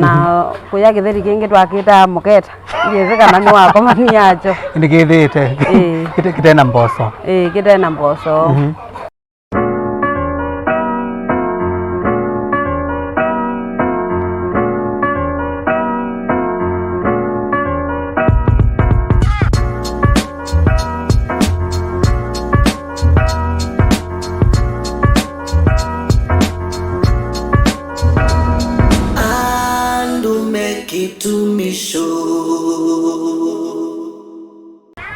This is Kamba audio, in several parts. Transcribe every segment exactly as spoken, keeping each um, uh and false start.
Na kũya kĩtheri kĩngĩ twakĩtaa mũketa. Ndiĩsĩ kana nĩwakomania nakyo. Nĩkĩthĩĩte. Ĩĩ. Kĩte-, kĩte na mboso. Ĩĩ, kĩte na mboso. Mhm. Andũ me kĩtumisho.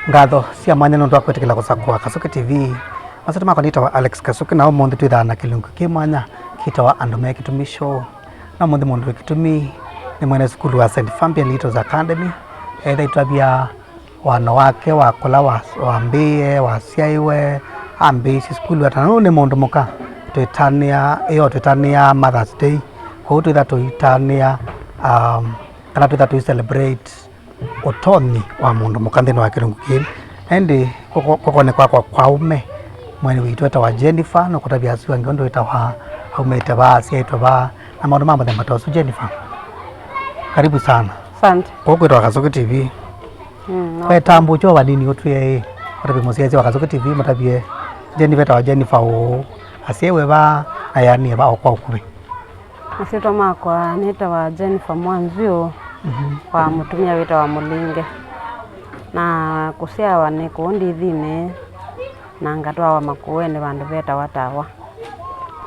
Ngatho sya mwanya nũndũ wa kwĩtĩkĩla kũsakũa Kasuki T V. Masyĩtwa makwa nĩtawa Alex Kasuki, na ũmũnthĩ twĩthaa na kĩlungu kĩ mwanya kĩtawa Andũ me Kĩtumi Show. Na ũmũnthĩ mũndũ wĩ kĩtumi nĩ mwene sukulu wa Saint Fabian Littles Academy. Etha itwavya wano wake wa kũla wa-, wambĩĩe, wasyaĩwe, ambĩĩsye sukulu ata. Na ũũ nĩ mũndũ mũka twĩtanĩa, ĩyo twĩtanĩa Mother's Day. Kwoou twĩtha tũitanĩa, um, kana twĩtha tũi celebrate ũtonyi wa mũndũ mũka nthĩnĩ wa kĩlungu kĩĩ. Na ĩndĩ kũko-, kũkonĩ kwakwa kwa ũme, mwene witũ etawa Jennifer, nũkũtavya asu angĩ ũndũ etawa, aumĩte vaa, asyaĩtwe vaa, na maũndũ ma mũthemba ta ũsu. Jennifer, karibu sana. Asante. Kũu kwĩtawa Kasuki T V. Mm, no. Wetambũkya vanini ũtwĩe ĩ, ũtavye mũsyaĩĩsya wa Kasuki T V, mũtavye Jennifer etawa Jennifer ũũ, asyaĩwe vaa, na eanĩe vaa o kwa ũkuvĩ. Masyĩtwa makwa nĩtawa Jennifer Mwanziũ, mhm, wa mũtumĩa wĩtawa Mũlinge. Na kũsyawa nĩ kũu Ndithinĩ, na ngatwawa Makueni vandũ vetawa Tawa.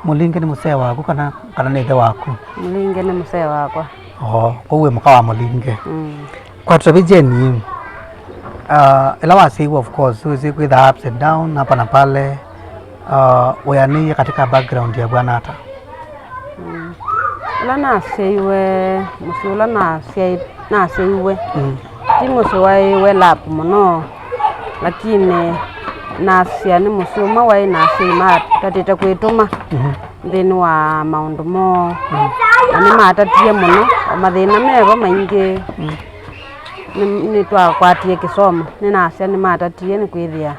Mũlinge nĩ mũsee waku kana, kana nĩ ĩthe waku? Mũlinge nĩ mũsee wakwa. Oo, kwoou wĩ mũka wa Mũlinge. Mm. Kwa tũtavye Jeni, uh, ĩla wasyaĩwe, of course, wĩsĩ kwĩthaa ups and down, hapa na pale, uh, wĩanĩie katika background ya bwana ata? Mm. Ũla nasyaĩwe, mũsyĩ ũla nasyaĩ-, nasyaĩwe, mm, ti mũsyĩ waĩ well up mũno, lakini nasya nĩ mũsyĩ ũmwe waĩ na asyai matatĩte kwĩtũma, mhm, nthĩnĩ wa maũndũ moo, mm, na nĩmatatie mũno, o mathĩna mevo maingĩ, mm, nĩ-, nĩtwakwatie kĩsomo, nĩnasya nĩmatatie nĩkwĩthĩa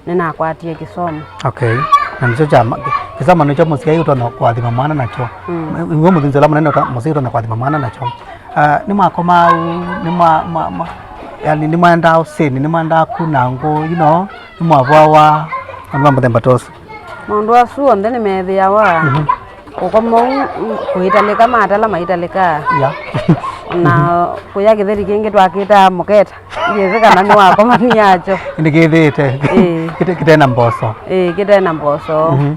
nĩnakwatie kĩsomo. Okay. Na nĩkyo kya ma-, kĩsomo nĩkyo mũsyai ũtonya kũathima mwana nakyo. Mm. Iwe mũthunzi ũla mũnene ũta-, mũsyai ũtonya kũathima mwana nakyo. Ah, nĩmwakomaa ũu, nĩmwa-, mwa-, mwa-, yani, nĩmwaendaa ũsĩni, nĩmwaendaa kuna ngũ, you know, nĩmwavũawa, andũ ma mũthemba ta ũsu. Maũndũ asu onthe nĩmethĩawa. Mhm. Kũkoma ũu, kũitalĩka matala maitalĩkaa. Yeah. Na kũya kĩtheri kĩngĩ twakĩtaa mũketa. Ndiĩsĩ kana nĩwakomania nakyo. Nĩkĩthĩĩte. Ĩĩ. Kĩte-, kĩte na mboso. Ĩĩ, kĩte na mboso. Mhm.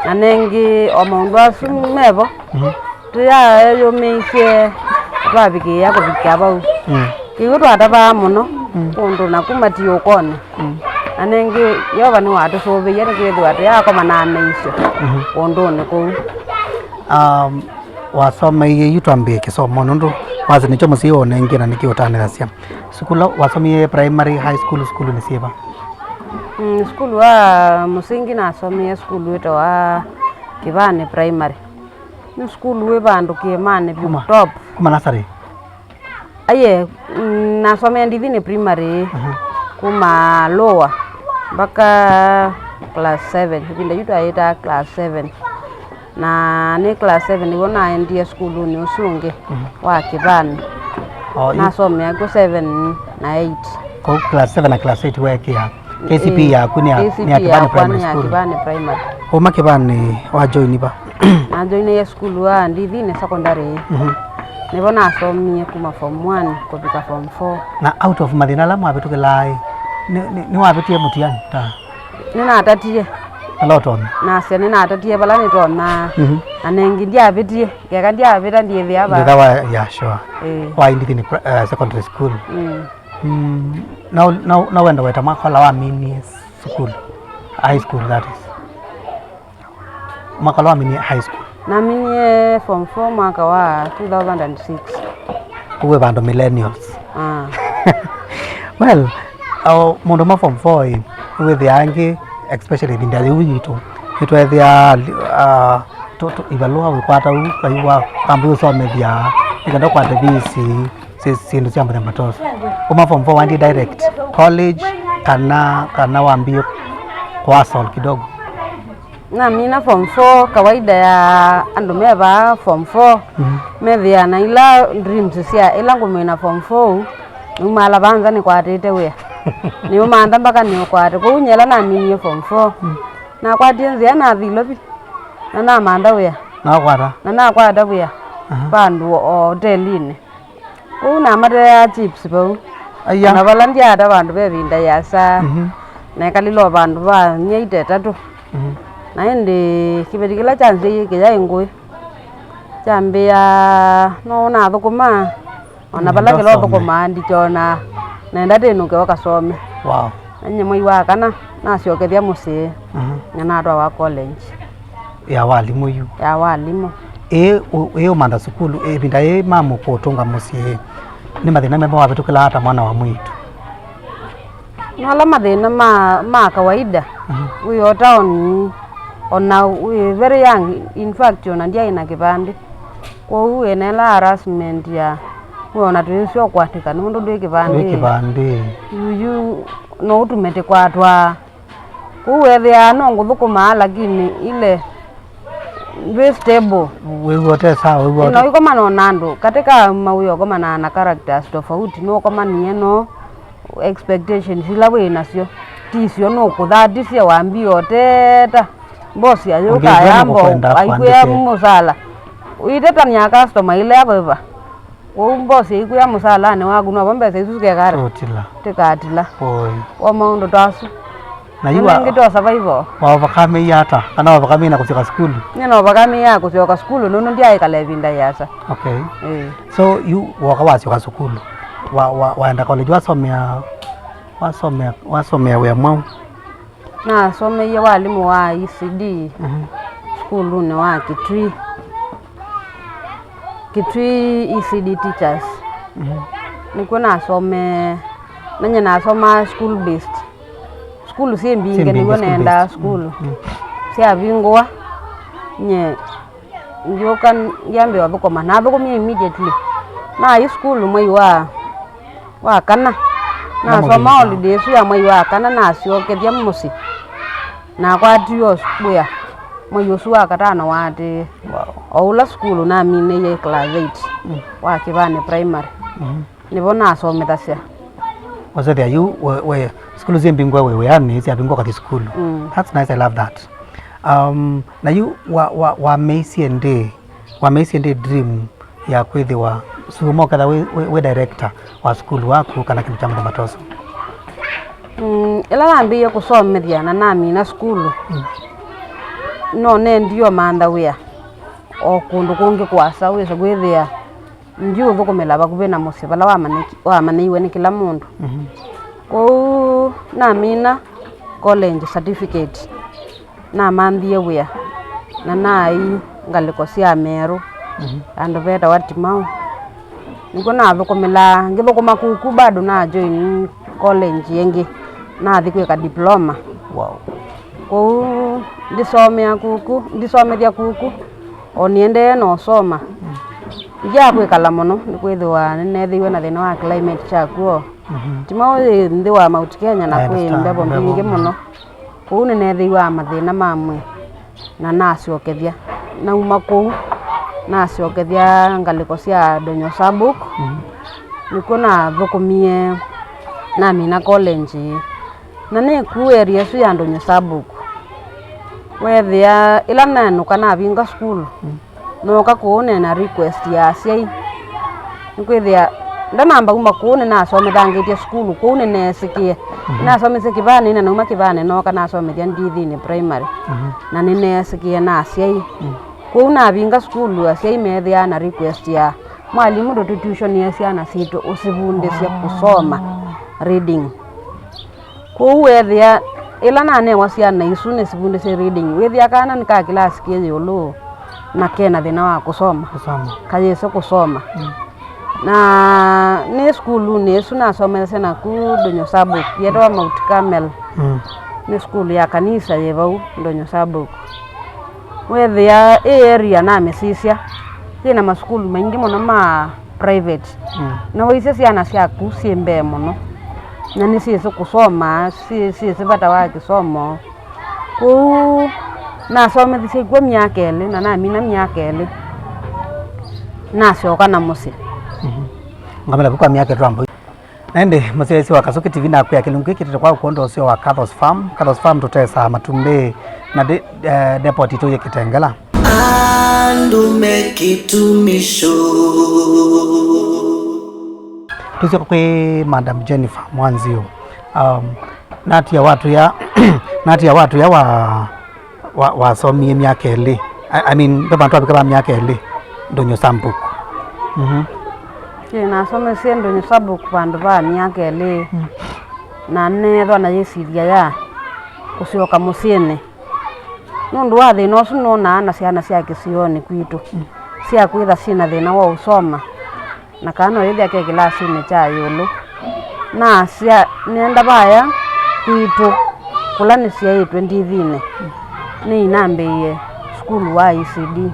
Na nengĩ o maũndũ asu mevo. Mhm. Tũyayũmĩisye twavikĩĩa kũvikĩa vau. Mm. Kĩw'ũ twatavaa mũno, mm, kũndũ naku matiũkonĩ. Mm. Na nengĩ Yeova nĩwatũsũvĩie nĩkwĩthĩwa tũyakomanaa na isyo, mhm, kũndũnĩ kũu. Um, wasomeie yu twambĩe kĩsomo nũndũ wasĩ nĩkyo mũsyai ũnengie na nĩkĩ ũtanĩthasya. Sukulu wasomie primary, high school, sukulu nĩ syĩva? Mm, sukulu wa mũsingi nasomie sukulu wĩtawa Kĩvani Primary. Nĩ sukulu wĩ vandũ kĩĩmanĩ vyũ, kuma, top. Kuma nursery? Aiee, mm, nasomea Ndithinĩ primary, mhm, kuma lower mpaka class seven. Ĩvinda yu twayĩtaa class seven. Na nĩ class seven nĩw'o naendie sukulunĩ ũsu ũngĩ, mhm, wa Kĩvani. Oh, yu- Nasomea kw'o seven na eight. Kũu class seven na class eight weekĩa? K C P, ĩĩ, yaku nĩ ya, K C P nĩ ya Kĩvani yakwa Primary nĩ ya School. Kĩvani Primary. Uma Kĩvani wa join va? Najoinĩie sukulu wa Ndithinĩ secondary. Mhm. Nĩvo nasomie kuma form one kũvika form four. Na out of mathĩna ala mwavĩtũkĩlaa ĩ, nĩ, nĩ, nĩwavĩtie mũtiani ta? Nĩnatatie. Vala ũtonya? Nasya nĩnatatie vala nĩtonya. Mhm. Na nengi ndyavĩtie. Keka ndyavĩta ndiĩthĩa va. Ndĩtha wa, yeah, sure. Ĩĩ. Wa Ndithinĩ pri-, eh, secondary school. Mm. Mm, na, na, na wenda weta mwaka ũla waminie sukulu, high school that is. Mwaka ũla waminie high school. Naminie form four mwaka wa two thousand and six. Kũu wĩ vandũ millennials. Ah. Well, uh, mũndũ ma form four ĩ, wĩthĩa angĩ, especially ĩvinda yĩu yitũ, nĩtwethĩa, uh, tũ-, tũ-, ivalũa wĩkwata u, kaiwa kambi ũsomethya, nĩkenda ũkwate visi, si-, syĩndũ sya mũthemba ta ũsu. Uma form four waendie direct college, kana, kana wambie kũhustle kidogo? Namina form four, kawaida ya andũ me vaa form four, mhm, methĩaa na ila dreams sya ĩla ngũmina form four, numaala vaa nza nĩkwatĩte wĩa. Nĩũmantha mpaka nĩũkwate. Kwoou nyie ĩla naminie form four, mm, nakwatie nzĩa nathi Ilovi, na namantha wĩa. Nakwata? Na nakwata wĩa, aha, vandũ o hotelinĩ. Kũu namateaa chips vau. Aya. Na vala ndyaata vandũ ve ĩvinda ĩasa, mhm, nekalile o vandũ va myei ta ĩtatũ. Mhm. Na ĩndĩ kĩveti kĩla kyanzĩie kĩyaĩ ngũĩ, kyambĩa, no ũnathũkũma, o na vala kĩla ũthũkũmaa ndikyona, nenda tĩnũke ũkasome. Wow. Na nyie mwei wa kana nasyokethya mũsyĩ, mhm, na natwawa college. Ya walimũ yu. Ya walimũ. Ĩĩ ũ-, ĩĩ ũmantha sukulu, ĩvinda yĩĩ ma mũkũũtũnga mũsyĩ, nĩ mathĩna meva wavĩtũkĩlaa ta mwana wa mwĩĩtu? Nĩ ala mathĩna ma, ma kawaida. Mhm. Wĩ o taoni, ona wĩ very young, in fact, ona ndyaĩ na kĩvandĩ. Kwoou ĩneela harassment ya, wĩ ona tũyĩsyo kũandĩka nũndũ ndwĩ kĩvandĩ. Ndwĩ kĩvandĩ. Yuyu, no ũtume tĩkwatwa. Kũu weethĩaa no ngũthũkũmaa, lakini ile ndwĩ stable. Wĩw'a ũte sawa, wĩw'a ũte. Ĩno ikomana na andũ, katĩ ka mawĩa ũkomanaa na characters tofauti, nũkomanie no expectations ila wĩ nasyo ti syo, nũkũthatisye wambie ũteta. Mbosi ayũka ayambo aikwĩa mũsala. Ũitetania customer ile yako ĩva. Kwoou mbosi aikwĩa mũsalanĩ waku, novo mbesa isu sikekata? Tũtila. Tĩkatila. Oi. Wa maũndũ ta asu. Na yu wa-, ĩngĩ to survival. Wa overcome ata? Kana wa overcome na kũsyoka sukulu? Nĩ na overcome ya kũsyoka sukulu, nũndũ ndyaĩkala ĩvinda yĩasa. Okay. Ĩĩ. So, yu woka wasyoka sukulu, wa, wa, waenda college, wasomea, wasomea, wasomea wĩa mwaũ? Nasomeie walimũ wa E C D, mhm, sukulunĩ wa Kitui, Kitui E C D teachers. Mhm. Nĩkw'o nasomee, nanye nasomaa school based. Sukulu syĩ mbingĩ, syĩ mbingĩ, nĩw'o school naendaa based. Sukulu. Mm, mm. Syavingũa, nye ngĩũka ndyambĩĩa ũthũkũma. Nathũkũmie immediately. Naĩ sukulu mwei wa, wa kana. Nasoma holiday ĩsu ya mwei wa kana, nasyokethya mũsyĩ. Nakwatiwe wĩa mwei ũsu wa katano waatĩĩe. Wow. O ũla sukulu naminĩie class eight, mm, wa Kĩvani Primary. Mhm. Nĩvo nasomethasya. Wasethĩa yu we, we, sukulu syĩ mbingũe wĩ wĩanĩ, syavingũa ũkathi sukulu. Mm. That's nice, I love that. Um, na yu wa, wa, wameisye ndĩ, wameisye ndĩ dream ya kwĩthĩwa suma ũkethwa wĩ, wĩ, wĩ director wa sukulu waku kana kĩndũ kya mũthemba ta ũsu? Mm, ĩla nambĩĩe kũsomethya na namina sukulu, mm, no nendie ũmantha wĩa o kũndũ kũngĩ kũasa, wĩse kwĩthĩa ndiũthũkũmĩla vakuvĩ na mũsyĩ vala wamanyĩki-, wamanyĩiwe nĩ kĩla mũndũ. Mhm. Kwoou namina college certificate, namanthie wĩa na naĩ ngalĩko sya Meru, mhm, vandũ vetawa Timau. Nĩkw'o nathũkũmĩlaa, ngĩthũkũma kuku bado na join college ĩngĩ, nathi kwĩka diploma. Wow. Kwoou ndisomea kuku, ndisomethya kuku, o nĩendee na ũsoma. Mm. Ndyaa kwĩkala mũno, nĩkwĩthĩwa nĩneethĩiwe na thĩna wa climate kya kw'o. Mhm. Timau yĩ nthĩ wa Mount Kenya na kwĩ mbevo mbingĩ mũno. Kwoou nĩneethĩiwe na mathĩna ma mwĩĩ na nasyokethya. Nauma kũu, nasyokethya ngalĩko sya Donyo Sabuk. Mhm. Nĩkw'o nathũkũmie, namina college. Na nĩ kuu area ĩsu ya Ndonyo Sabuk. Weethĩa ĩla nenũka navinga sukulu, mm, nooka kũũ nĩ na request ya asyai. Nĩkwĩthĩa ndanamba kuma kũũ nĩnasomethangĩtye sukulu, kũu nĩneesĩkĩe. Mhm. Nĩnasomisye Kĩvanĩ, na nauma Kĩvanĩ nooka nasomethya Ndithinĩ Primary. Mhm. Na nĩneesĩkĩe na asyai. Mm. Kwoou navinga sukulu, asyai meethĩaa na request ya, "Mwalimũ, ndũtũtutionie syana sitũ, ũsivundĩsye kũsoma reading." Kwoou weethĩa ĩla nanewa syana isu nĩsivundĩsye reading, wĩthĩa kana nĩ ka kĩlasi kĩ ĩũlũ na kena thĩna wa kũsoma. Kũsoma. Kayĩsĩ kũsoma. Mm. Na nĩ sukulunĩ ĩsu nasomethasya naku Ndonyo Sabuk, yetawa Mount Carmel. Mm. Nĩ sukulu ya kanisa yĩ vau Ndonyo Sabuk. Weethĩa ĩ area namĩsisya, yĩ na masukulu maingĩ mũno ma private. Mm. Na waisye syana syaku syĩ mbee mũno, na nĩsyĩsĩ kũsoma, syĩ-, syĩsĩ vata wa kĩsomo. Kwoou Nasomethisye kw'o myaka ĩlĩ, na namina myaka ĩlĩ, nasyoka na mũsyĩ. Mhm. Ngamĩla vu kwa myaka ĩtano. Na ĩndĩ, mũsyaĩĩsya wa Kasuki T V nakwĩa kĩlungu kĩkĩtĩte kwa ũkwondũ ũseo wa Kathos Farm. Kathos Farm tũtesaa matumbĩ na de-, eh, depot itũ yĩ Kitengela. Andũ me kĩtumisho. Tũsyoka kwĩ Madam Jennifer Mwanziu. Um, natia watũya, natia watũya wa wa-, wasomie myaka ĩlĩ? I, I mean, ve vandũ twavika va myaka ĩlĩ, Ndũnyũ Sabuk. Mhm. Ĩĩ, nasomesye Ndũnyũ Sabuk vandũ va myaka ĩlĩ. Mm. Na neethwa na yĩsilya ya kũsyoka mũsyĩnĩ. Nũndũ wa thĩna ũsu nonaa na syana sya kĩsionĩ kwitũ, mm, sya kwĩtha syĩ na thĩna wa ũsoma. Na kana ũyĩthĩa ke kĩlasinĩ kya ĩũlũ. Nasya, nĩenda vaya kwitũ, kũla nĩsyaĩtwe ndithinĩ, nĩinambĩĩe sukulu wa E C D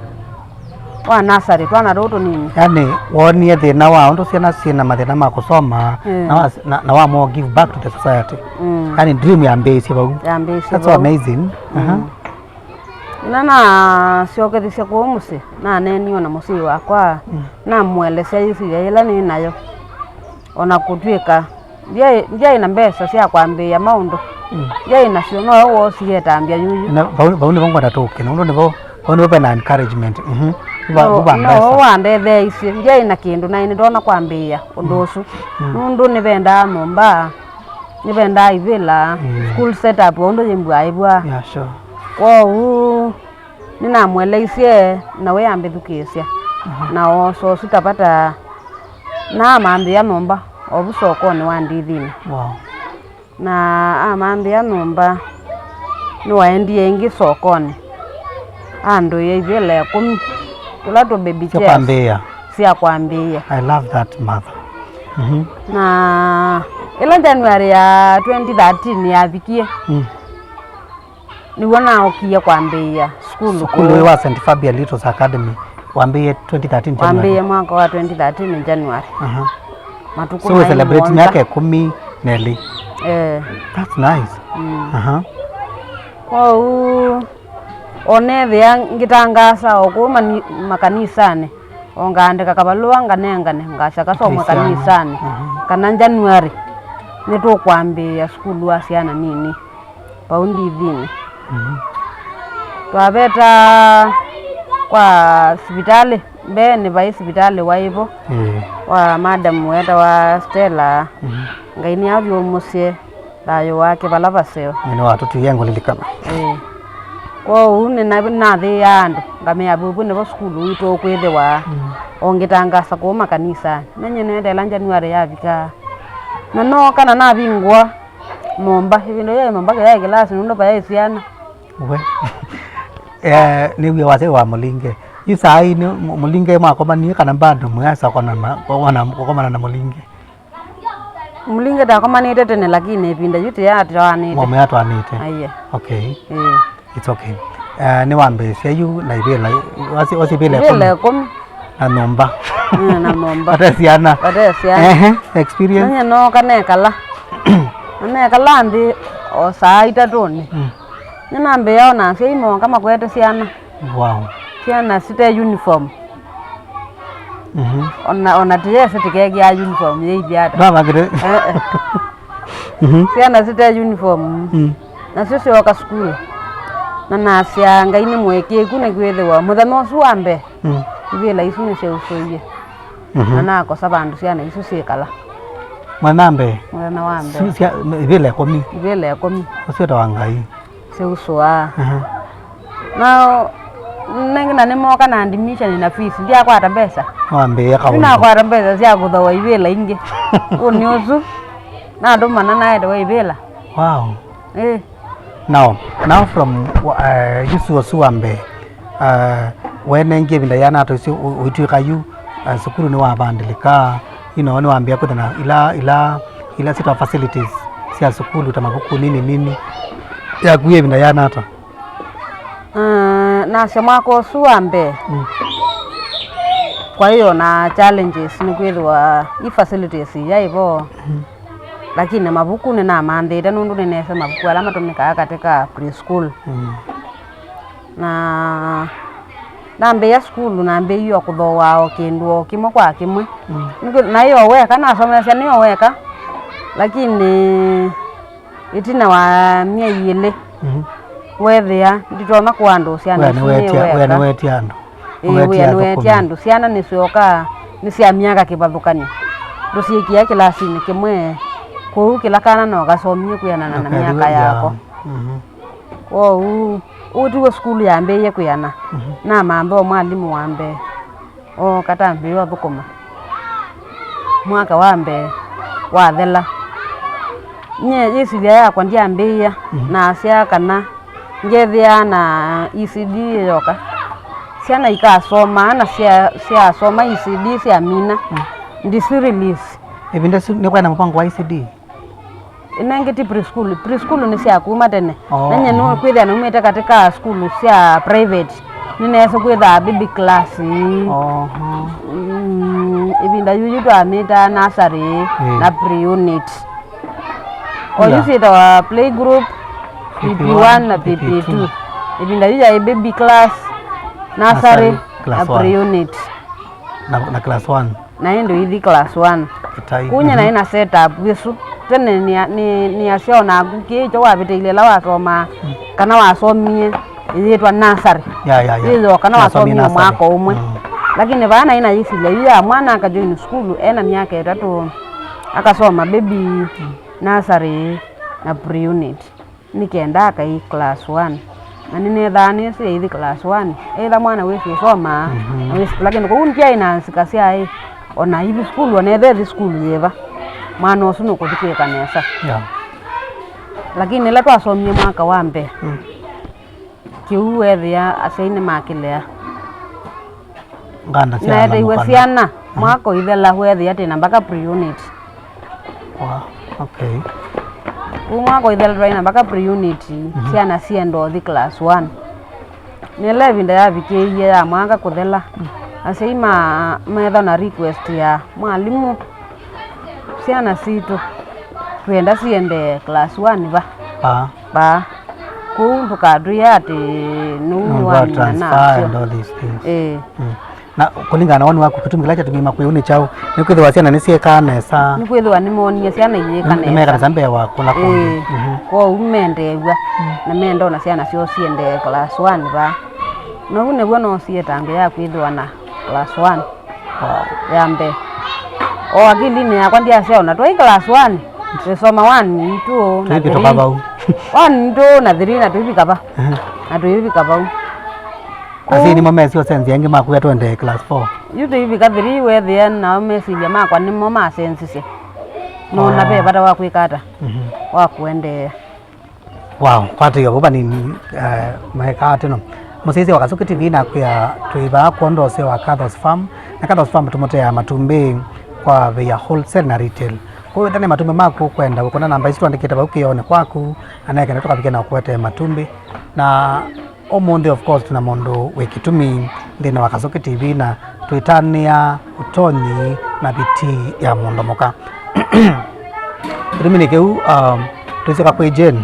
wa nasarĩ, twana tũu tũnini. Yani, woonie thĩna wa ũndũ syana syĩ na mathĩna ma kũsoma, mm, na wa-, na, na wamua give back to the society. Mm. Yani, dream yambĩĩsye vau. Yambĩĩsye vau. That's so amazing. Mm. Aha. Ĩla nasyokethisye kũu mũsyĩ, naneeniwe na mũsyai wakwa, mm, namũelesya yĩsilya yĩla nĩ nayo. O na kũtw'ĩka ndyaĩ, ndyaĩ na mbesa sya kwambĩĩa maũndũ, mm, ndyaĩ nasyo, nowe woosie ĩtambya yuyu. Na vau, vau nĩvo ngwenda tũke, nũndũ nĩvo, vau nĩvo ve na encouragement. Mhm. Nĩvo, no, nĩvo va no mbesa. Wandetheeisye, ndyaĩ na kĩndũ, naĩ nĩndonya kwambĩĩa ũndũ, mm, ũsu. Mm. Nũndũ nĩvendaa nyũmba. Nĩvendaa ivĩla, mm, school setup, o ũndũ yĩmbũaa ĩvw'a. Yeah, sure. Kwoou nĩnamũeleisye, na we ambĩthukĩĩsya. Mhm. Na oosa ũsu ta vata, na amambĩĩa nyũmba o vu sokonĩ wa ndithinĩ. Wow. Na amambĩĩa nyũmba, nĩwaendie ĩngĩ sokonĩ, andũĩa ivĩla ĩkũmi, tũla tũ baby chairs. Sya kwambĩĩa. Sya kwambĩĩa. I love that mother. Mhm. Na ĩla January ya twenty thirteen yavikie, mm, nĩw'o naũkie kwambĩĩa sukulu. Sukulu kũu. Ũyũ wa Saint Fabia Littles Academy wambĩĩe twenty thirteen January? Wambĩĩe mwaka wa twenty thirteen January. Aha. Matukũ. So we celebrate mũonza. Myaka ĩkũmi na ĩlĩ? Eh. That's nice. Mm. Aha. Kwoou o nethĩa ngĩtangaasa o kũu mani-, makanisanĩ, o ngaandĩka kavalũa nganengane, ngasya kasomwe kanisanĩ, mhm, kana January nĩtũkwambĩĩa sukulu wa syana nini vau ndithinĩ. Mhm. Twaveta kwa sivitalĩ, mbeenĩ vaĩ sivitalĩ waĩ vo, ĩĩ, wa madam wetawa Stella. Mhm. Ngai nĩathyũmũsye thayũ wake vala vaseo. Nĩ watũtwĩe ngũlilikana. Ĩĩ. Kwoou nĩna-, nathĩĩaa andũ, ngamea vũvũ nĩvo sukulu witũ ũkwĩthĩwa. Mm. O ngĩtangaasa kũu makanisanĩ. Menye nĩendeela January yavika. Na nooka na navingũa nyũmba. Ĩvinda ĩyo nyũmba kĩyaĩ kĩlasi nũndũ vayaĩ syana. We. Eh, nĩw'e wasya wa mũlinge. Yu saa ii nĩ mũ-, mũlinge mwakomanie kana bado mwĩasa kũkomana na mũlinge? Mũlinge ndakomanĩte tene, lakini ĩvinda yu tĩyatwaanĩte. Mwamwĩatwaanĩte? Aiye. Okay. Ĩĩ. It's okay. Eh, nĩwambĩĩsya yu na ivĩla, wasi, wasi ivĩla ĩkũmi? Ivĩla ĩkũmi. Na nyũmba. Mm, na nyũmba. Vate syana. Vate syana. Ehe, experience. Nanye nooka nekala. Na nekala nthĩ o saa itatũnĩ. Mm. Nĩnambĩĩa ona asyai mooka makwete syana. Wow. Syana site uniform. Mhm. Ona, ona tĩyese tĩkekĩa uniform yĩithi ata. Ndavangĩte. Eh, eh. Mhm. Syana site uniform. Mm. Nasyo syoka sukulu. Na nasya Ngai nĩ mũĩkĩĩku nĩkwĩthĩwa mũthenya ũsu wa mbee, mm, ivĩla isu nĩsyausũie. Mhm. Na nakosa vandũ syana isu syĩkala. Mũthenya wa mbee? Mũthenya wa mbee. Su-, sya, ivĩla ĩkũmi? Ivĩla ĩkũmi. Ũsu etawa Ngai. Syausũaa. Aha. Na nengĩ na nĩmooka na admission na fees, ndyakwata mbesa. Wambĩĩa kaũndũ. Ndinakwata mbesa sya kũthaũa ivĩla ingĩ. Ũnĩ ũsu, natũmana naetewa ivĩla. Wow. Ĩĩ. Now, now from, uh, yu sua sua mbee, uh, wenengie ĩvinda yĩana ata ũsu ũ-, ũitw'ĩka yu, uh, sukulu nĩwavandĩlĩka, you know, nĩwambĩa kwĩtha na ila, ila, ila sita facilities sya sukulu ta mavuku nini nini, yakuie ĩvinda yĩana ata? Uh, nasya mwaka ũsu wa mbee, mm, kwaĩ o na challenges, nĩkwĩthĩwa i facilities iyaĩ vo. Mm. Lakini mavuku nĩnamanthĩte nũndũ nĩneesĩ mavuku ala matũmĩkaa katika preschool. Mm. Na nambĩĩa sukulu, nambĩĩie o kũthooa o kĩndũ o kĩmwe kwa kĩmwe. Mm. Nĩkwĩ-, naĩ o weka, nasomeasya nĩ o weka, lakini ĩtina wa myei ĩlĩ, mhm, weethĩa nditonya kũandũũsya syana isu nĩ weka. Wĩa nĩweetie andũ? Ĩĩ, wĩa nĩweetie andũ. Syana nĩsyokaa nĩ sya myaka kĩvathũkany'o. Tũsyĩkĩa kĩlasinĩ kĩmwe, kwoou kĩla kana no kasomie kwĩanana na myaka yako. Mhm. Kwoou, ũu tiw'o sukulu yambĩĩie kwĩana. Mhm. Namantha o mwalimũ wa mbee. Ooka tambĩĩa ũthũkũma. Mwaka wa mbee wathela, nyie yĩsilya yakwa ndyambĩĩa, mhm, nasyaa kana ngethĩaa na E C D yoka. Syana ikasomaa na sya-, syasoma E C D syamina, mm, ndisi release. Ĩvinda ĩsu nĩkwaĩ na mũvango wa E C D? Ĩno ĩngĩ ti preschool. Preschool nĩ sya kuma tene. Oh, na nyie, mhm, nĩkwĩthĩa naumĩte katĩ ka sukulu sya private, nĩneesĩ kwĩthaa baby class. Oho. Mm, ĩvinda yu yu twamĩtaa nursery, mm, na pre-unit. O yu, yeah, syĩtawa playgroup, P P one na P P two. Ĩvinda yu yaĩ baby class, nursery, nursery, na class one, pre-unit. Na, na class one. Na ĩndĩ ũithi class one. Kũu nyie, mhm, naĩ na setup ĩsu. Tene nĩa-, nĩ-, nĩasya o naku kĩĩ kyo wavĩtĩile ĩla wasomaa, mm, kana wasomie ĩyĩtwa nursery. Ya, ya, ya. Yĩyo kana wasomie mwaka ũmwe. Mm. Lakini vaa naĩ na yĩsilya yu ya mwana akajoin sukulu ena myaka ĩtatũ, akasoma baby, mm, nursery na pre-unit. Nĩ kenda akai class one. Na nĩnethaa nĩsĩ aithi class one. Either mwana wĩsĩ ũsomaa, mhm, na wĩsĩ kĩla kĩndũ. Kwoou ndyaĩ na nzika syaĩ, o na aithi sukulu, o na ethĩwa ethi sukulu yĩva, mwana ũsu nũkũthi kwĩka nesa. Yeah. Lakini ĩla twasomie mwaka wa mbee, mm, kĩu weethĩa asyai nĩmakĩlea. Nganda sya, naeteiwe syana, mhm, mwaka ũithela, weethĩa twĩ na mpaka pre-unit. Wow, okay. Kũu mwaka ũithela twaĩ na mpaka pre-unit, mhm, syana sienda ũthi class one. Nĩla ĩvinda yavikĩie ya mwaka kũthela, asyai ma-, meethwa na request ya, "Mwalimũ, syana sitũ twĩenda siendee class one va?" Ah. Vaa. Kũu ndũkatwĩe atĩ nũu nũndũ wa nĩwamina transfer nasyo and all these things. Ĩĩ. Mm. Na kũlingana na woni waku, kĩtumi kĩla kyatumie makwĩe ũu nĩ kyaũ? Nĩkwĩthĩwa syana nĩsyĩkaa nesa? Nĩkwĩthĩwa nĩmoonie syana iyĩka nesa. Nĩmeeka nesa mbee wa kũla kũngĩ. Ĩĩ. Mhm. Kwoou mendeew'a, mm, na menda ona syana syoo siendee class one vaa. Na ũu nĩw'o noosie ĩtambya ya kwĩthĩwa na class one. Wow. Ya mbee. O akilinĩ yakwa ndyasya ona twaĩ class one, twĩsoma one, two, na three. Tũivĩtũka vau. One, two, na three, na tũivika va. Ehe. Na tũivika vau. Asyai nĩmo mesĩ ũsenzya ĩngĩ makwĩa twendee class four. Yu tũivika three, weethĩa nao mesilya makwa nĩmo masenzisye. Nona, oh, ve vata wa kwĩka ata, mhm, wa kũendeea. Wow, kwatĩĩa vau vanini, eh, maekaa teno. Mũsyaĩĩsya wa Kasuki T V nakwĩa twĩ vaa kwondũ wa ũseo wa Kathos Farm, na Kathos Farm tũmũteaa matumbĩ kwa vei ya wholesale na retail. Kwoou wĩtane matumbĩ maku ũkwenda, ũkũna namba isu tũandĩkĩte vau kĩoonĩ kwaku, na nekenda tũkavike na ũkũetee matumbĩ. Na ũmũnthĩ, of course, twĩna mũndũ wĩ kĩtumi nthĩnĩ wa Kasuki T V, na twĩtanĩa ũtonyi na vitii ya mũndũ mũka. Kĩtumi nĩ kĩu, um, tũisyoka kwĩ Jane,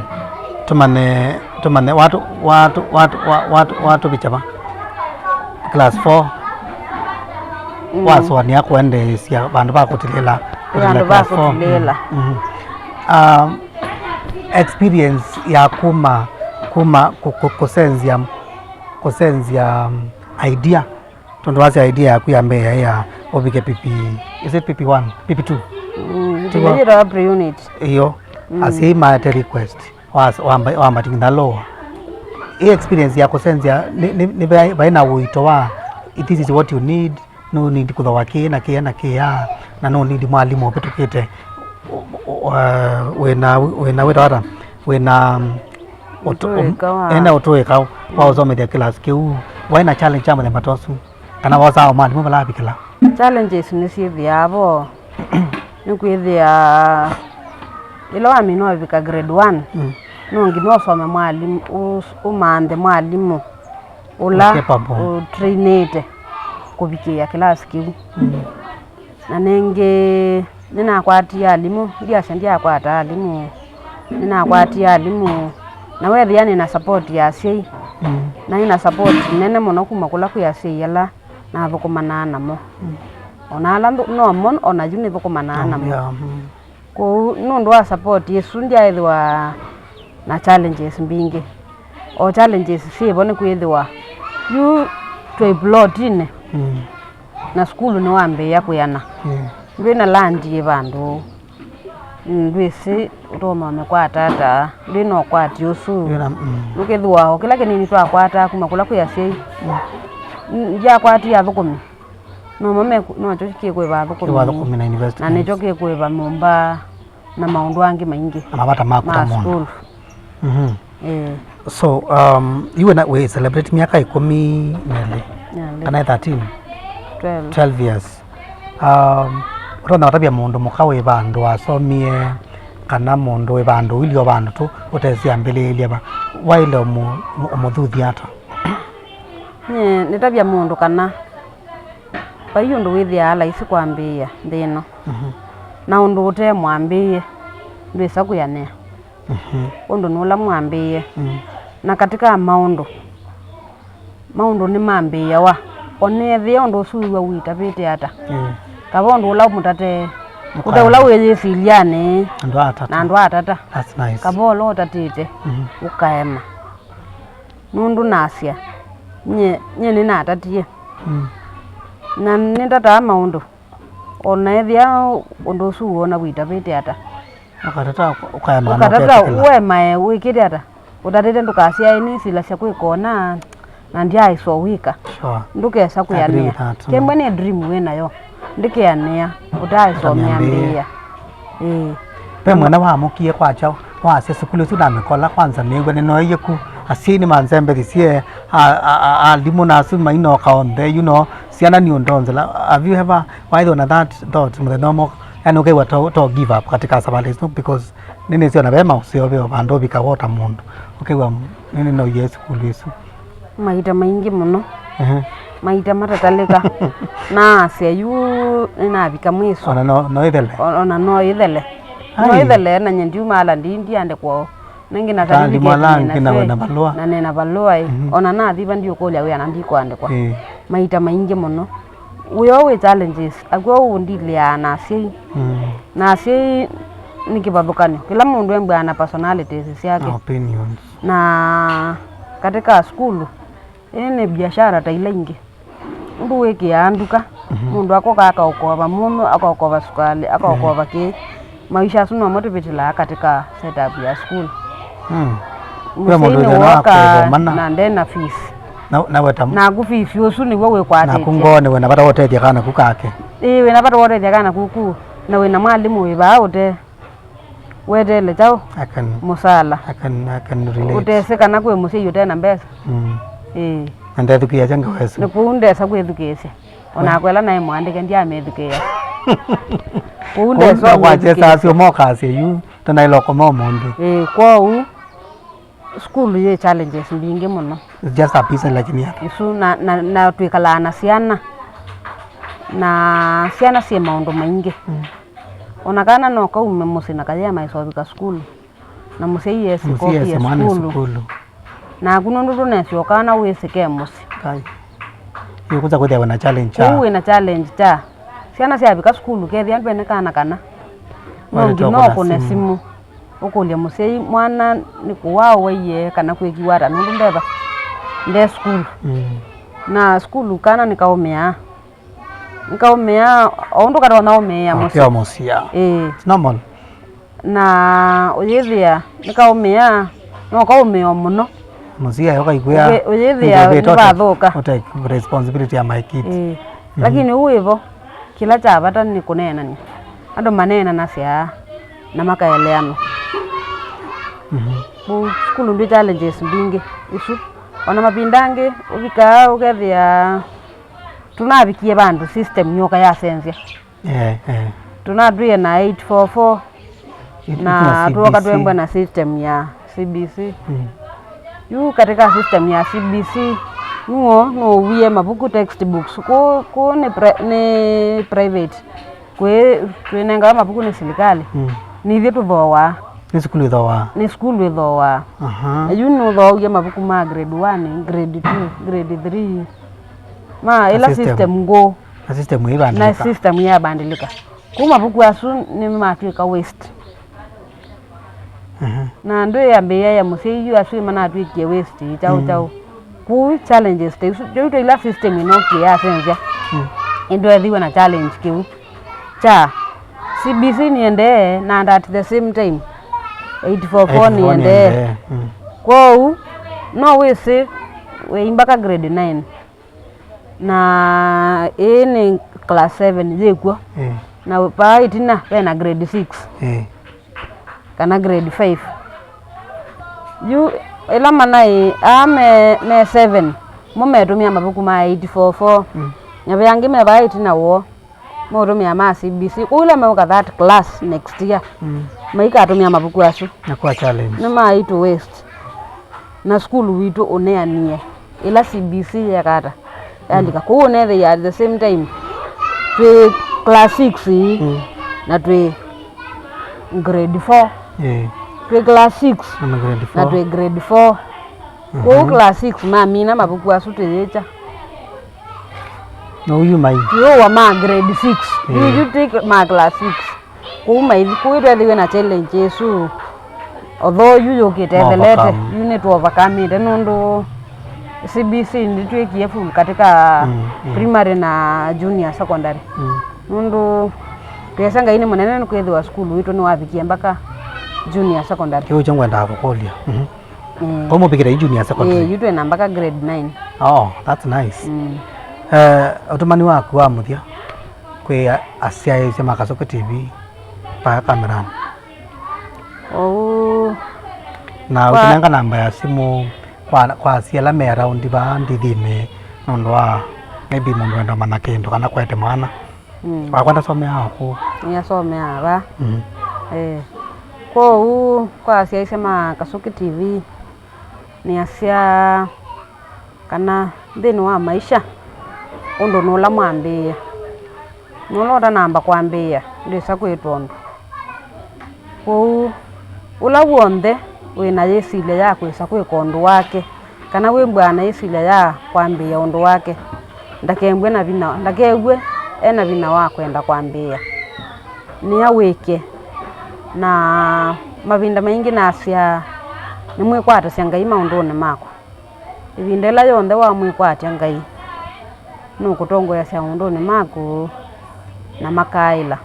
tũmanye, tũmanye, watũ, watũ, watũ, wa-, watũ, watũvikya va? Class four. Mm. Wasũanĩa kũendeesya vandũ va kũtilĩla, kũtilĩla. Vandũ va class four. Kũtilĩla. Mm. Mm. Um, experience ya kuma, kuma kũ-, kũ-, kũsenzya, kũsenzya, um, idea. Tondũ wasya idea yaku ya mbee yaĩ ya ũvike P P, is it P P one? P P two? Mm, tiw'o? Yĩtawa pre-unit. Ĩyo. Mm. Asyai maete request, was-, wamba-, wambatingitha lower. Ĩ experience ya kũsenzya, nĩ, nĩ, nĩ vai-, vai na ũito wa, "This is what you need, no need kũthoa kĩĩ na kĩĩ na kĩĩ, na no need mwalimũ ũvĩtũkĩte, ũ-, ũ-, uh, wĩna, wĩna, wĩtawa ata? Wĩna, um, ũtũ-, ũtũĩka wa, ena ũtũĩka wa ũsomethya kĩlasi kĩu." Waĩ na challenge ya mũthemba ta ũsu? Kana wosaa o mwalimũ vala avikĩla? Challenges nĩsyĩthĩaa vo. Nĩkwĩthĩa ĩla wamina ũvika grade one, mm, no nginya ũsome mwalimũ, ũs-, ũmanthe mwalimũ ũla, capable, ũtrainĩte kũvikĩĩa kĩlasi kĩu. Mm. Na nĩngĩ nĩnakwatie alimũ, ndyasya ndyakwata alimũ, nĩnakwatie alimũ, na weethĩa nĩ na support ya asyai, Mm. Naĩ na support nene mũno kuma kũla kwĩ asyai ala nathũkũmanaa namo. Mm. O na ala nthũ-, nomo o na yu nĩthũkũmanaa namo. Yeah, mm. Kwoou nũndũ wa support ĩsu ndyaĩthĩwa na challenges mbingĩ. O challenges syĩvo nĩkwĩthĩwa yu twĩ plotinĩ. Mm. Na sukulu nĩwambĩĩa kwĩana. Yeah. Ndwĩ na land yĩ vandũ, ndwĩsĩ ũtonya ũmĩkwata ata, ndwĩ na ũkwati ũsu. Ndwĩ na, mm. Nũkĩthĩwa o kĩla kĩnini twakwataa kuma kũla kwĩ asyai. Mm. N-, ndyakwatie athũkũmi. Nomo meku-, nokyo kĩkũĩva athũkũmi. Kĩkũĩva athũkũmi na investments. Na nĩkyo kĩkũĩva nyũmba na maũndũ angĩ maingĩ. Na mavata maku ta mũndũ. Ma sukulu. Mhm. Eh. So, um, you were, we celebrate myaka ĩkũmi na ĩlĩ. Na ĩlĩ. Kana thirteen? Twelve. Twelve years. Um, ũtonya ũtavya mũndũ mũka wĩ vandũ wasomie, kana mũndũ wĩ vandũ ũilye vandũ tu ũtesyambĩlĩĩlya va, waĩle ũmũ-, ũmũ-, ũmũthuthya ata? Nyie nĩtavya mũndũ kana vai ũndũ wĩthĩaa laisi kwambĩĩa nthĩ ĩno. Mhm. Na ũndũ ũte mwambĩĩe ndwĩsa kwĩanĩa. Mhm. Ũndũ nĩ ũla mwambĩĩe. Mm. Na katĩ ka maũndũ, maũndũ nĩmambĩĩawa. O na ethĩa ũndũ ũsu wĩw'a ũitavĩte ata. Mm. Kava ũndũ ũla ũmũtate, ũte ũla wĩyĩsilyanĩ. Andũ atata. Na andũ atata. That's nice. Kava ũla ũtatĩte, mhm, ũkaema. Nũndũ nasya, nyie, nyie nĩnatatie. Mm. Na nĩtataa maũndũ. O na ethĩa ũndũ ũsu wona wĩtavĩte ata. Ũkatata, ũkaema na ũkatata ũketĩkĩla. Ũemae wĩkĩte ata? Ũtatĩte ndũkasyae nĩsilasya kwĩka ũna, na ndyaaĩswa wĩka. Sure. Ndũkesa kwĩanĩa. Agree with that, mm. Kembwe nĩ dream wĩ nayo, ndĩkĩanĩa, ũtaaĩswa ũmĩambĩĩa. Ĩĩ. Ve mwene wamũkie kwakya, wasya sukulu ĩsu ndamĩkola, kwanza nĩw'a nĩnoeie ku, asyai nĩmanzembethisye, a-, a-, a-, alimũ na asu mainoka onthe, you know, syana nĩ ũndonzela. Have you ever, waĩthwa na that thought mũthenya ũmwe, yani ũkew'a to, to give up katika safari ĩsu, because nĩnĩsĩ ona ve maũseo ve o vandũ ũvikawa o ta mũndũ, ũkew'a nĩnĩnoie sukulu ĩsu? Maita maingĩ mũno. Ehe. Maita matatalĩka. Naasya yu nĩnavika mwiso. Ona no, no ĩthele? O-, ona no ĩthele. Ai. No ĩthele na nye ndiumaala ndi, ndiandĩkwa o. Nĩngĩ na certificate nĩ nasyo, na nĩ na valũa. Na nĩ na valũa ĩ. Mhm. Ona nathi va ndiũkũlya wĩa na ndikũandĩkwa. Ĩĩ. Maita maingĩ mũno. Wĩ o wĩ challenges, akw'o ũndilĩaa na asyai. Mm. Na asyai nĩ kĩvathũkany'o. Kĩla mũndũ embwaa na personalities syake. Na opinions. Na katika sukulu, ĩĩ nĩ biashara ta ila ingĩ. Ũndũ wĩkĩaa nduka, mhm, mũndũ akoka akaũkova mũnyũ, akaũkova sukalĩ, akaũkova, mhm, kĩĩ. Maisha asu nomo tũvĩtĩlaa katika setup ya sukulu. Mm. Mũsyai nĩwooka na nde na fees. Na, na weta. Naku fees ũsu nĩw'o wĩkwatĩtye. Naku ngoo nĩwĩ na vata wa ũtethya kana ku kake. Ĩĩ, wĩ na vata wa ũtethya kana kuku, na wĩ na mwalimũ wĩ vaa ũte weteele kyaũ? I can, mũsala. I can, I can relate. Ũtesĩ kana kwĩ mũsyai ũte na mbesa. Mm. Ĩĩ. Na ndethukĩĩasya ngewa ĩsu. Nĩ kũu ndesa kwĩthukĩĩsya. O nakwa ĩla naĩ mũandĩke ndyamĩthukĩĩa. Kũu ndesa kwakyesaa kwĩthukĩĩsya. Syo mokasya yu, tũnaĩla ũkoma ũmũnthĩ. Ĩĩ, kwoou, sukulu yĩ challenges mbingĩ mũno. It's just a busy lakini ya. Isu na, na, na twĩkalaa na syana. Na syana syĩ maũndũ maingĩ. Mm. Ona kana no kaume mũsyĩ na kayea maisovika sukulu. Na mũsyai esi kopi ya sukulu. Naku nũndũ ndũnesĩ o kana wĩsĩ ke mũsyĩ. Kai. Ĩkuza kwĩthĩwa na challenge kya. Kũu wĩ na challenge kya. Syana syavika sukulu, kethĩa ndwene kana kana. No nginya ũkũne simũ. Ũkũlye mũsyai, mwana nĩ kũwaa ũwaiye kana kwĩkiwa ata nũndũ ndeva nde sukulu. Mm. Na sukulu kana nĩkaũmĩaa. Nĩkaũmĩaa o ũndũ katonya ũmĩĩa mũsyĩ. Akĩomũsya. Ĩĩ. It's normal. Na ũyĩthĩa nĩkaũmĩaa, no kaũmĩo mũno. Mũsyai ũkaikwĩa, ũyĩthĩa nĩvathũka. Ũtake responsibility ya my kids. Ĩĩ. Mhm. Lakini ũu wĩvo, kĩla kya vata nĩ kũneenany'a. Andũ maneenanasya na makaeleanwa. Mhm. Kũu sukulu ndwĩ challenges mbingĩ isu. Ona mavinda angĩ ũvikaa ũkethĩa tũnavikie vandũ system yoka yasenzya. Eh, eh. Tũnatwĩe na eight four four, na twoka twembwa na system ya C B C. Mm. Yu katika system ya C B C, nuo nũwie mavuku, textbooks. Kũ, kũ nĩ, pri, nĩ private. Kwĩ twĩnengawa mavuku nĩ silikalĩ. Mm. Nithyĩ tũthooaa. Nĩ sukulu ĩthooaa? Nĩ sukulu ĩthooaa. Aha. Na yu nũthooie mavuku ma grade one, grade two, grade three. Ma ĩla system. System ngũũ. Na system ĩvandĩka. Na system yavandĩlĩka. Kũu mavuku asu nĩmatw'ĩka waste. Mhm. Na ndwĩ ambĩĩa ya mũsyai yu asu manatw'ĩkie waste kyaũ, mm, kyaũ. Kũu challenges ta isu, kĩu ta ila system ĩnokie yasenzya. Mm. Ĩndwethiwe na challenge kĩu kya C B C nĩendee na at the same time eight four four nĩendee. Mm. Kwoou no wĩsĩ wĩ mbaka grade nine. Na ĩĩ nĩ class seven yĩkw'o. Eh. Na vaa ĩtina ve na grade six. Eh. Kana grade five. Yu ĩla manaĩ aa me, me seven, mo metũmĩa mavuku ma eight four four. Mm. Na ve angĩ me vaa ĩtina woo, meũtũmĩa ma C B C. Kwoou ĩla meũka that class next year, mm, maikatũmĩa mavuku asu. Na kwa challenge. Nĩmaitũ waste. Na sukulu witũ ũneanie ĩla C B C yekata yalika. Mm. Kwoou ũnethĩa at the same time twĩ class six, mm, na twĩ grade four. Eh. Twĩ class six na grade four. Na twĩ grade four. Mhm. Kwoou class six mamina mavuku asu tũyĩkya. No yu mai. Yu wa ma grade six. Eh. Yu, yu ti ma class six. Kũu maithi, kũu twethĩwe na challenge ĩsu. Although yu yũkĩte ĩthelete, yu nĩtũ overcome-ĩte nũndũ C B C ndĩtwĩkie full katika, mm, mm, primary na junior secondary. Mm. Nũndũ twĩasya Ngai nĩ mũnene nĩkwĩthĩwa sukulu witũ nĩwavikie mbaka junior secondary. Kĩu kyo ngwendaa kũkũlya. Mhm. Mm. Kwa mũvikĩte yu junior secondary? Eh, yu twĩ na mbaka grade nine. Oh, that's nice. Mm. Eh, ũtũmani waku wa mũthya kwĩ a-, asyaĩĩsya ma Kasoke T V vaa kameranĩ. Ũu. Na kwa- ũkĩnenga namba ya simũ kwa, kwa asyai ala me around vaa ndithinĩ nũndũ wa maybe mũndũ wenda ũmanya kĩndũ kana kwete mwana. Mm. Wakwa ndasomeaa o kũu. Nĩasomeaa vaa. Mm. Eh. Kwoou kwa asyaĩĩsya ma Kasoke T V, nĩasya kana nthĩnĩ wa maisha, ũndũ nũla mwambĩĩa, nũla ũtanamba kwambĩĩa, ndwĩsa kwĩtwa ũndũ. Kwoou, ũla w'onthe wĩ na yĩsilya ya kwĩsa kwĩka ũndũ wake, kana wĩmbwaa na yĩsilya ya kwambĩĩa ũndũ wake, ndakew'e na vinya, ndakew'e e na vinya wa kwenda kwambĩĩa. Nĩa wĩke. Na mavinda maingĩ nasyaa, nĩmwĩkwatasya Ngai maũndũnĩ makwa. Ĩvinda ĩla yonthe wamwĩkwatya Ngai, nũkũtongoeasya maũndũnĩ maku na makaĩla.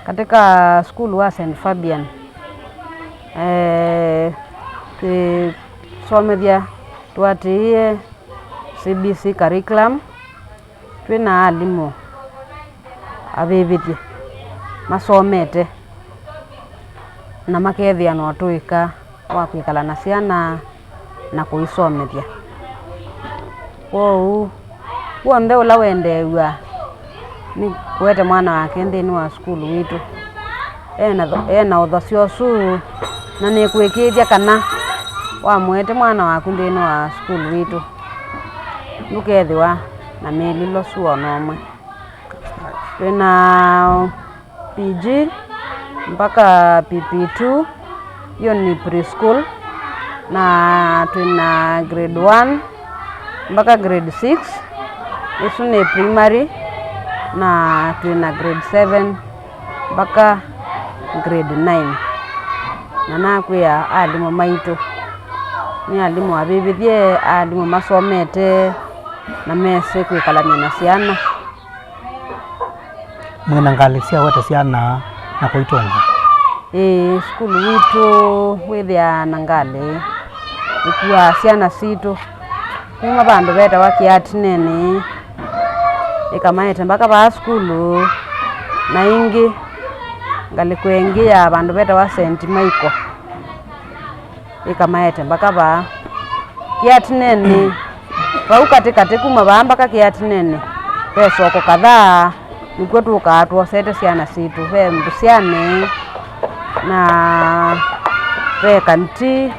Katika sukulu wa Saint Fabian, eh, twĩsomethya tũatĩĩe C B C curriculum, twĩ na alimũ avĩvĩthye masomete na makethĩa na ũtũĩka wa kwĩkala na syana na kũisomethya. Kwoou, w'onthe ũla wendeew'a nĩ kũete mwana wake nthĩnĩ wa sukulu witũ, e na tho-, e na ũthasyo ũsu, na nĩkũĩkĩĩthya kana wamũete mwana waku nthĩnĩ wa sukulu witũ, ndũkethĩwa na mĩlilo su o na ũmwe. Twĩ na P G mpaka P P two, hiyo ni preschool, na twĩ na grade one mpaka grade six, ĩsu nĩ primary, na twĩ na grade seven mpaka grade nine. Na nakwĩa alimũ maitũ nĩ alimũ avĩvĩthye, alimũ masomete na mesĩ kwĩkalany'a na syana. Mwĩ na ngalĩ sya kũete syana na kũitũnga? Ĩĩ, sukulu witũ wĩthĩaa na ngalĩ ĩkuaa syana sitũ kuma vandũ vetawa Kĩatinenĩ, ĩkamaete mbaka vaa sukulu, na ĩngĩ ngalĩko ĩngĩ ya vandũ vetawa Saint Michael. Ĩkamaete mbaka vaa Kĩatinenĩ. Vau katĩ katĩ kuma vaa mbaka Kĩatinenĩ, ve soko kadhaa, nĩkw'o tũkaa twosete syana sitũ. Ve Mbũsyanĩ, na ve Kanti,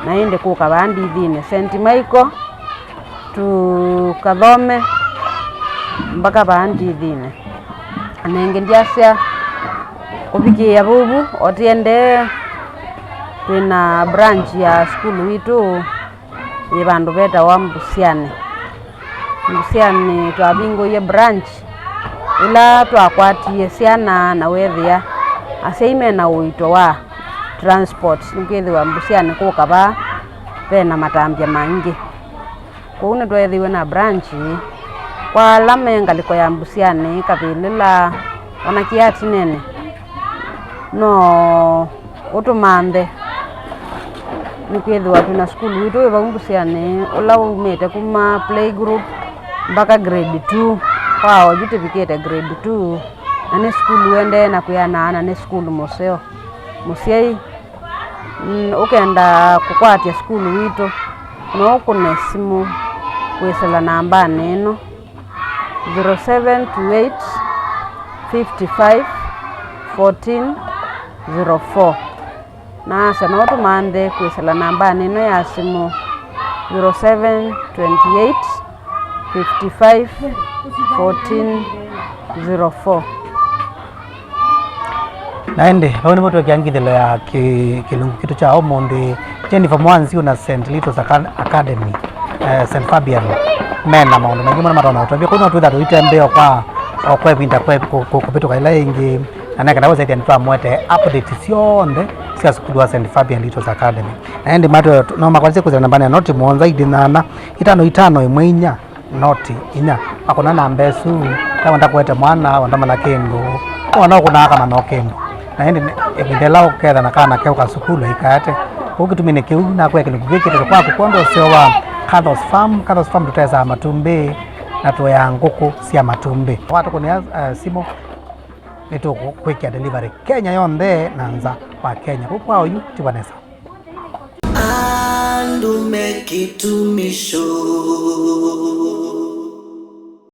na ĩndĩ kũka vaa ndithinĩ, Saint Michael, tũkathome mbaka vaa ndithinĩ. Na ĩngĩ ndyasya Kũvikĩĩa vau vu, o tũendee, twĩ na branch ya sukulu witũ yĩ vandũ vetawa Mbusyanĩ. Mbusyanĩ twavingũie branch ĩla twakwatie syana na weethĩa asyai me na ũito wa transport, nĩkwĩthĩwa Mbusyanĩ kũka vaa ve na matambya maingĩ. Kwoou nĩtweethĩiwe na branch kwa ala me ngalĩko ya Mbusyanĩ, Kavilila, o na Kiatinene. No ũtũmanthe, nĩkwĩthĩwa twĩ na sukulu witũ wĩ vau Mbusyanĩ, ũla umĩte kuma playgroup mpaka grade two, kwa oyu tũvikĩte grade two, na nĩ sukulu ũendee na kwĩanaa na nĩ sukulu mũseo. Mũsyai, mm, ũkenda kũkwatya sukulu witũ, no ũkũne simũ kwĩsĩla nambanĩ ĩno, zero seven two eight, fifty five, fourteen, zero four. Nasa no ũtũmanthe kwĩsĩla nambanĩ ĩno ya simũ, zero seven twenty eight, fifty five, fourteen, zero four. Na ĩndĩ, vau nĩvo twekĩa ngithĩlo ya kĩ-, kĩlungu kitũ kya ũmũnthĩ. Jennifer Mwanzi na Saint Litos Aca-, Academy, eh, Saint Fabian, me na maũndũ maingĩ mũno matonya ũtũvia. Kũu no twĩtha tũitembea o kwa, o kwa ĩvinda kwa kũ-, kũ-, kũvĩtũka ĩla ĩngĩ, na nekenda ũsethĩa nĩtwamũete update syonthe sya sukulu wa Saint Fabian Litos Academy. Na ĩndĩ matwe no makwatĩsye kwĩsĩla nambanĩ ya noti mũonza ilĩ nyanya, itano itano ĩmwe inya, noti inya. Akũna namba ĩsu, ta wenda kũete mwana, wenda mana kĩndũ, wona ũkũnaa kana no kĩndũ. Na ĩndĩ nĩ, ĩvinda ĩla ũketha na kana keũ ka sukulu ĩkaete. Kũu kĩtuminĩ kĩu, nakwĩa kĩlungu kĩkĩtĩtwe kwaku kwondũ ũseo wa Kathos Farm. Kathos Farm tũtesaa matumbĩ na tũeaa ngũkũ sya matumbĩ. Watũkũnĩa, eh, simũ, nĩtũkwĩkĩa delivery Kenya yonthe na nza wa Kenya. Kũu kwa oyu, ti vanesa. Andũ me kĩtumisho.